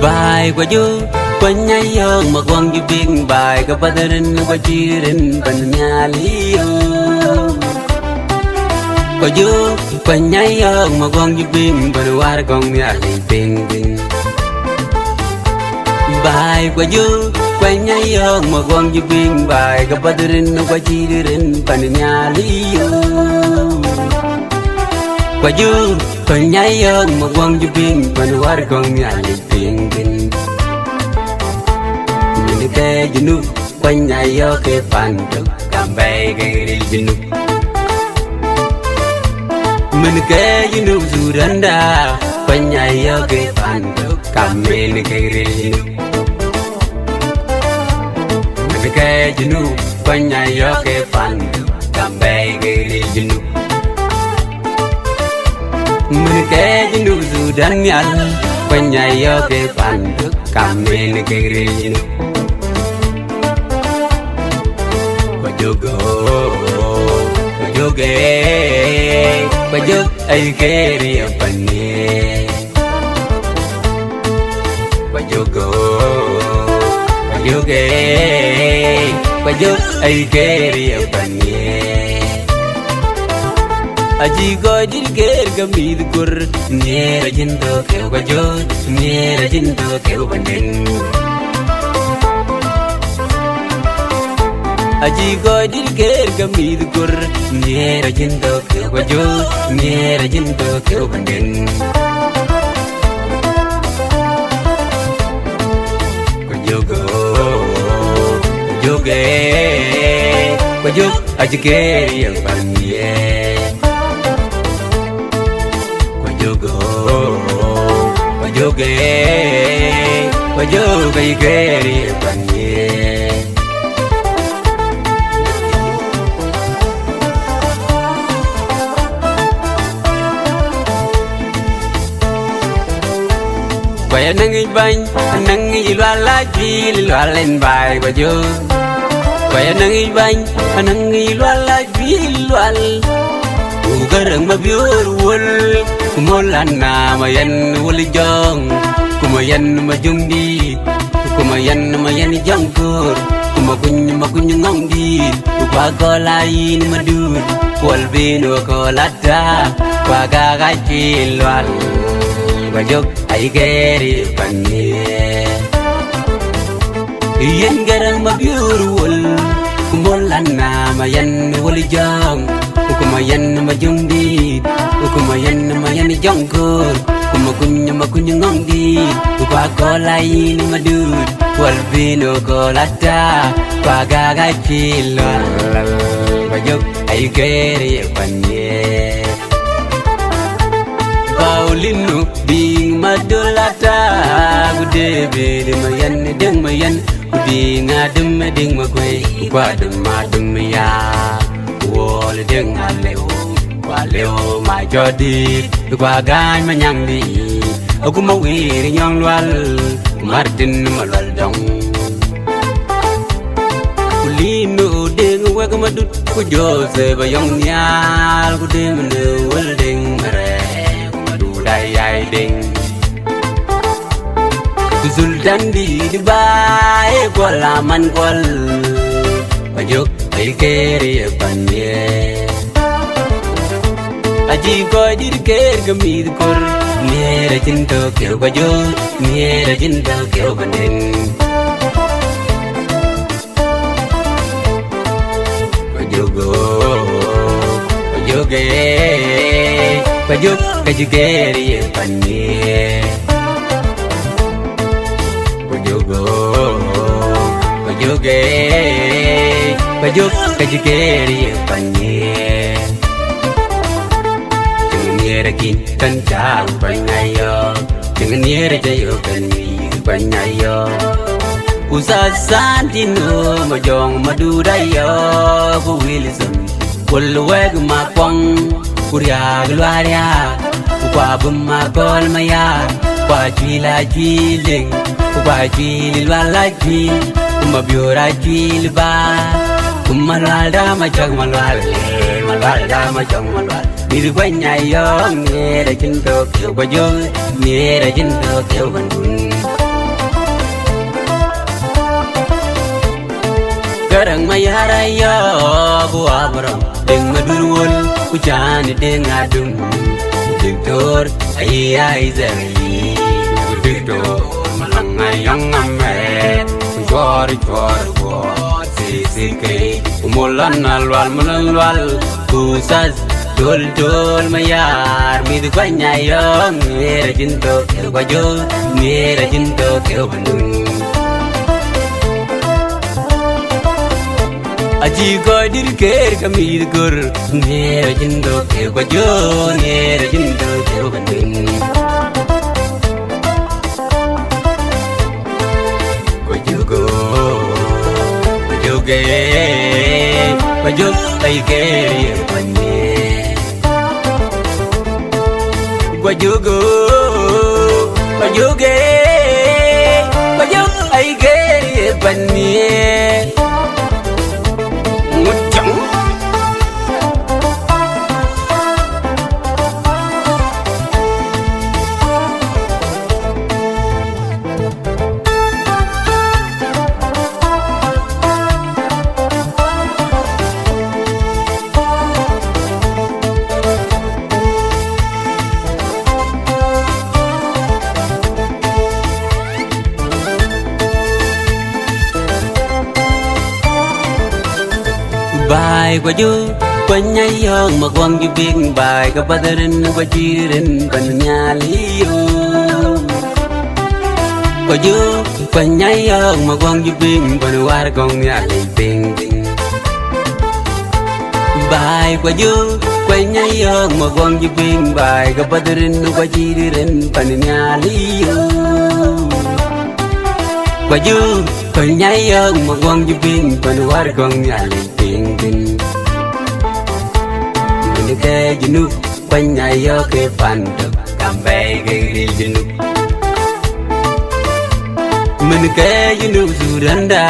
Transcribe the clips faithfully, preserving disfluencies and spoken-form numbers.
Baai Kuajo, Kuany Ayɔ̈k Maguɔŋ Jubiŋ, baai ke path rin Kuaci rin pan nhial yo. Kuajo, Kuany Ayɔ̈k Maguɔŋ Jubiŋ, pan Warkɔŋ Nhialic piŋ piŋ. Baai Kuajo, Kuany Ayɔ̈k Maguɔŋ Jubiŋ, baai ke path rin Kuaci rin pan nhial yo. Kuajo, Kuany Ayɔ̈k Maguɔŋ Jubiŋ, pan Warkɔŋ Nhialic piŋ piŋ. Min ke Junub, Kuany Ayɔ̈k ke pan tök, kam bɛ̈ɛ̈i ke ril Junub. Min ke Junub Sudan da, Kuany Ayɔ̈k ke pan tök, kam bɛ̈ɛ̈i ke ril Junub. Min ke Junub, Kuany Ayɔ̈k ke pan tök, kam bɛ̈ɛ̈i ke ril Junub. Min ke Junub Sudan nhial, Kuany Ayɔ̈k ke pan tök, kam bɛ̈ɛ̈i ke ril Junub. Kuajo, Kuajo, Kuajo, ayi keri apanie. Kuajo, Kuajo, Kuajo, ayi keri apanie. Aji gɔ̈i dït ker ke mïth kor, nhiëër acïn tök ke Kuajo, nhiëër acïn tök ke Pandït. Aji gɔ̈i dït ker ke mïth kor, nhiëër acïn tök ke Kuajo, nhiëër acïn tök ke Pandït. Kuajo, Kuajo, Kuajo, aji keri apanie. Kuajo, Kuajo, Kuajo, ayi keri apanie. Kuac anäŋ yic bäny, anäŋ yic lual, ajuil lual en baai Kuajo. Kuac anäŋ yic bäny, anäŋ yic lual, ajuil lual. Ku Gäräŋ Mabiöör Wöl, ku Mol Anam Ayɛn Wöl Jɔŋ, ku Mayɛn Majöŋdït, ku Mayɛn Mayɛn Jɔŋ Köör, ku Makuny Makuny Ŋɔŋdït, ku Kuakɔl Ayïn Madut, ku Albino Kɔl Ata, ku Agak Acï Lual, Kuajo, ayi keri panie. Yen Gäräŋ Mabiöör Wöl, ku Mol Anam Ayɛn Wöl Jɔŋ, ku Mayɛn Majöŋdït, ku Mayɛn Mayɛn Jɔŋ Köör, ku Makuny Makuny Ŋɔŋdït, ku Kuakɔl Ayïn Madut, ku Albino Kɔl Ata, ku Agak Acï Lual, Kuajo, ayi keri panie. Paulino Diŋ Madol Ata, ku David Mayɛn, Deŋ Mayɛn, ku Diŋ Adem, Deŋ Makuei, ku Adem Adem ya, ku Wol Deŋ Aleu, ku Aleu Majɔdït, ku Agany Manyaŋdït, ku Mawir Nyɔŋ Lual, ku Martin Malual Dɔŋ. Ku Lino Deŋ Wek Madut, ku Joseph Ayɔŋ Nhial, ku Demene Wöl Deŋ Mɛrɛ, ku Madut Ayai Deŋ. Ku Sultan dït baai Kuɔl Aman Kuɔl, Kuajo, ayi keri panie. Aji gɔ̈i dït ker ke mïth kor, nhiëër acïn tök ke Kuajo, nhiëër acïn tök ke Pandït. Kuajo, Kuajo, Kuajo, ayi keri panie. Kuajo, Kuajo, Kuajo, ayi keri panie. Cïn nhiëër akïn kan cäu Kuany Ayɔ̈k, cïn nhiëër ca yök kan mïth Kuany Ayɔ̈k. Ku Sasantino Majɔŋ Madut Ayɔ̈k, ku Wilson Wöl Wek Makuɔŋ, ku Riääk Lual Riääk, ku Kuabï Makɔl Mayar, ku Acuil Acuil Deŋ, ku Acuil Lual Acuil, ku Mabiöör Acuil Ba, ku Malual Dam Acɔk Malual, eh, Malual Dam Acɔk Malual. Mïth Kuany Ayɔ̈k, nhiëër acïn tök ke Kuajo, nhiëër acïn tök ke Pandït. Garang Mayar Ayok, ku Abraham, Deng Madun Wol, ku Cani Deng Adum, ku Diktor Ayi Aizer, ku Diktor Malang Ayong Amet, ku Cuɔr Cuɔr Kuɔt, C C K, ku Mulan Alual, Mulan Lual, ku Sas Tol Tol Mayar, mïth Kuany Ayok, nhiëër acïn thok, keu Kuajo, nhiëër acïn thok, keu Pandun. Acï kɔc dït keer ke mïth kor, nhiëër acïn thok, keu Kuajo, nhiëër acïn thok, keu Pandun. Kuajugo, Kuajuge, Kuajuk, ai ke ye panye. Kuajugo, Kuajuge, Kuajuk, ai ke ye panye. Ngut cang. Baai Kuaju, Kuany Ayɔ̈ɔ̈ŋ Maguɔŋ Jubiŋ, baai ke path rin, Kuajiir rin, pan nhial yo. Kuaju, Kuany Ayɔ̈ɔ̈ŋ Maguɔŋ Jubiŋ, pan War Gɔŋ Nhialic piŋ piŋ. Baai Kuaju, Kuany Ayɔ̈ɔ̈ŋ Maguɔŋ Jubiŋ, baai ke path rin, Kuajiir rin, pan nhial yo. Kuaju, Kuany Ayɔ̈ɔ̈ŋ Maguɔŋ Jubiŋ, pan War Gɔŋ Nhialic piŋ piŋ. Mën ke Junub, Kuany Ayɔ̈ɔ̈ŋ ke pan tök, kam bɛ̈ɛ̈i ke ril Junub. Mën ke Junub Sudan da,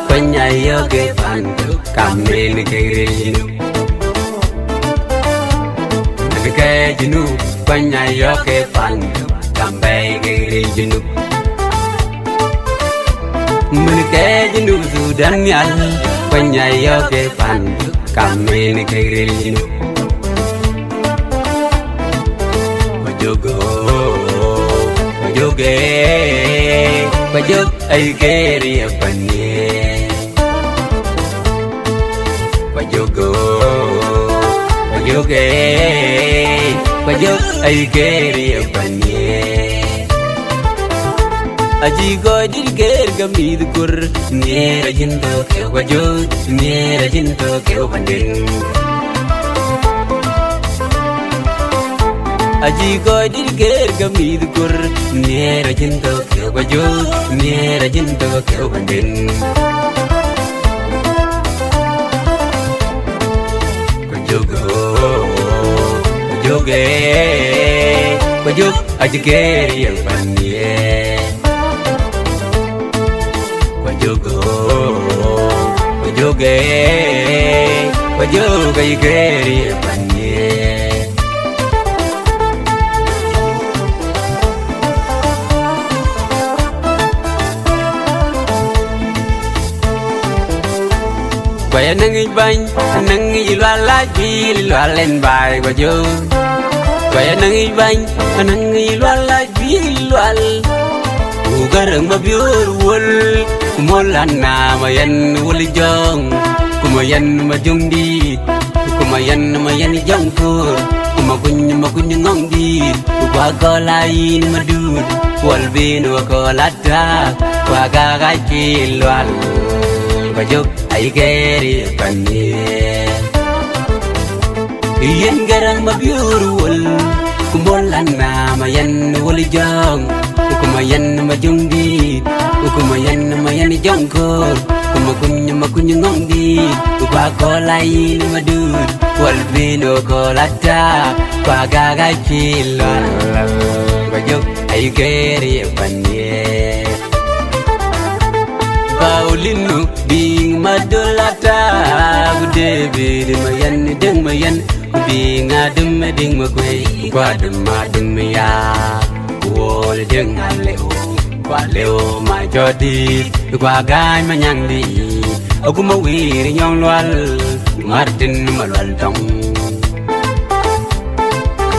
Kuany Ayɔ̈ɔ̈ŋ ke pan tök, kam bɛ̈ɛ̈i ke ril Junub. Mën ke Junub, Kuany Ayɔ̈ɔ̈ŋ ke pan tök, kam bɛ̈ɛ̈i ke ril Junub. Mën ke Junub Sudan nhial, Kuany Ayɔ̈ɔ̈ŋ ke pan tök, kam bɛ̈ɛ̈i ke ril Junub. Kuajugo, Kuajuge, Kuajuk, ai ke ye panye. Kuajugo, Kuajuge, Kuajuk, ai ke ye panye. Acï kɔc dït keer ke mïth kor, nhiëër acïn thok, keu Kuajo, nhiëër acïn thok, keu Pandun. Acï kɔc dït keer ke mïth kor, nhiëër acïn thok, keu Kuajo, nhiëër acïn thok, keu Pandun. Kuajugo, Kuajuge, Kuajuk, acï keer ye panye. Kuajugo, Kuajuge, Kuajuk, ai ke ye panye. Kuac anäŋ yic bäny, anäŋ yic Lual, lac pïïr Lual en baai Kuajo. Kuac anäŋ yic bäny, anäŋ yic Lual, lac pïïr Lual. Ku Garang Mabiöör Wol, ku Mol Anam Ayen Wol Jɔŋ, ku Mayen Majöŋdït, ku Mayen Mayen Jɔŋ Koor, ku Makuny Makuny Ŋɔŋdït, ku Kuak Kɔl Ayin Madut, ku Albino Kɔl Atak, ku Agak Acil Lual, Kuajo. Ai ke ye panie. Yen Garang Mabiöör Wol, ku Mol Anam Ayen Wol Jɔŋ, ku Mayen Majöŋdït, ku Mayen Mayen Jɔŋ Koor, ku Makuny Makuny Ŋɔŋdït, ku Kuak Kɔl Ayin Madut, ku Albino Kɔl Atak, ku Agak Acil Lual, Kuajo. Ai ke ye panie. Paulino Biŋ Madol Atak, ku David Mayen, Deŋ Mayen, ku Biŋ Adem, Deŋ Makuei, ku Adem Adem ya, ku Wol Deŋ Aleu, ku Aleu Majɔdït, ku Agany Manyaŋdït, Aguma wir nyɔŋ lual, Martin Malual tɔŋ.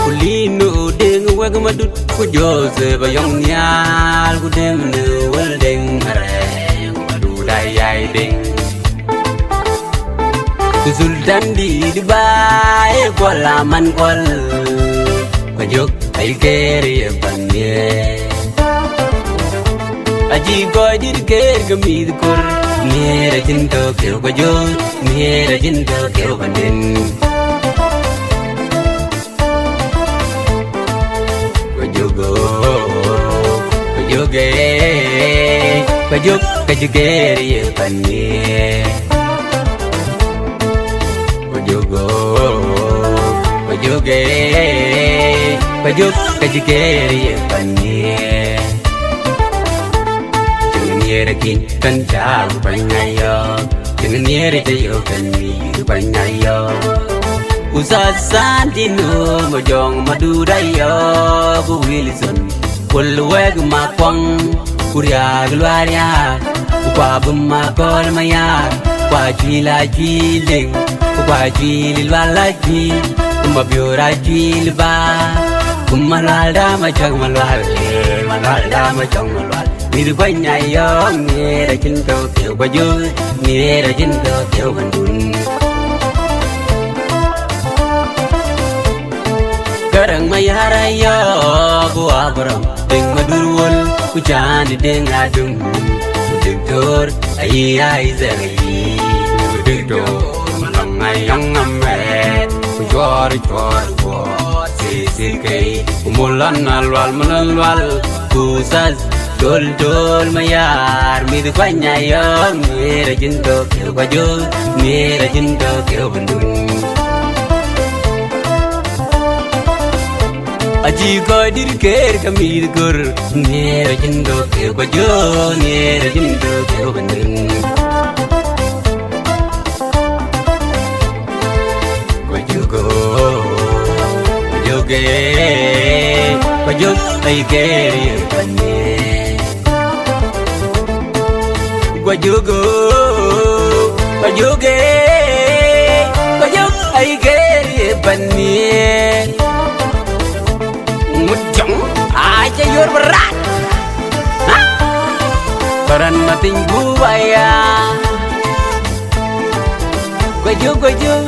Ku Lino Deŋ wek Madut, ku Joseph Ayɔŋ Nhial, ku Deŋ në Wël Deŋ Marɛɛŋ, ku Madut Ayai Deŋ. Ku Sultan dït ba ë Kuɔl Aman Kuɔl, ku jök ayï keer ye pan ye. Acï kɔc dït keer ke mïth kor, nhiëër acïn tök keu ke jök, nhiëër acïn tök keu ke nin. Ku jök, ku jök, eh, ku jök ka cï keer ye pan ye. Ku jök, ku jök, eh, ku jök ka cï keer ye pan ye. Cïn nhiëër kïn kan cä ku bɛ̈ny ayɔ̈ɔ̈k, cïn nhiëër cä yök kan mïïr bɛ̈ny ayɔ̈ɔ̈k. Ku Sasantino Majɔŋ Madut ayɔ̈ɔ̈k, ku Wilson Kuɔl wek Makuɔŋ, ku Riääk Lual Riääk, ku Kuabï Makɔl Mayar, ku Acuil Acuil Deŋ, ku Acuil Lual Acuil, ku Mabiöör Acuil ba, ku Malual da Macɔŋ Malual, eh, Malual da Macɔŋ Malual. Mïth Kuany Ayɔ̈ɔ̈k, nhiëër acïn tök keu ku jök, nhiëër acïn tök keu ku dun. Garaŋ Mayar ayɔ̈ɔ̈k, ku Abaram Deŋ Madut Wöl, ku Cän Deŋ Adum, ku Diktor ayï Isaac ayï, ku Diktor Malɔŋ Ayɔŋ Amɛt, ku Cuɔɔr Cuɔɔr Kuɔɔr, Sisi Kei, ku Mulɔn Alual Mulɔn Lual, ku Sas Tol Tol Mayar. Mïth Kuany Ayɔ̈ɔ̈k, nhiëër acïn tök keu ku jök, nhiëër acïn tök keu ku dun. Acï kɔc dït keer ke mïth kor, nhiëër acïn tök keu ku jök, nhiëër acïn tök keu ku dun. Ku jök, ku jök, eh, ku jök ayï keer ye pan ye. Ku jök, ku jök, eh, ku jök ayï keer ye pan ye. Ŋut jɔŋ, aca yor bï rat. Ha? Baran mathin gup aya. Ku jök, ku jök,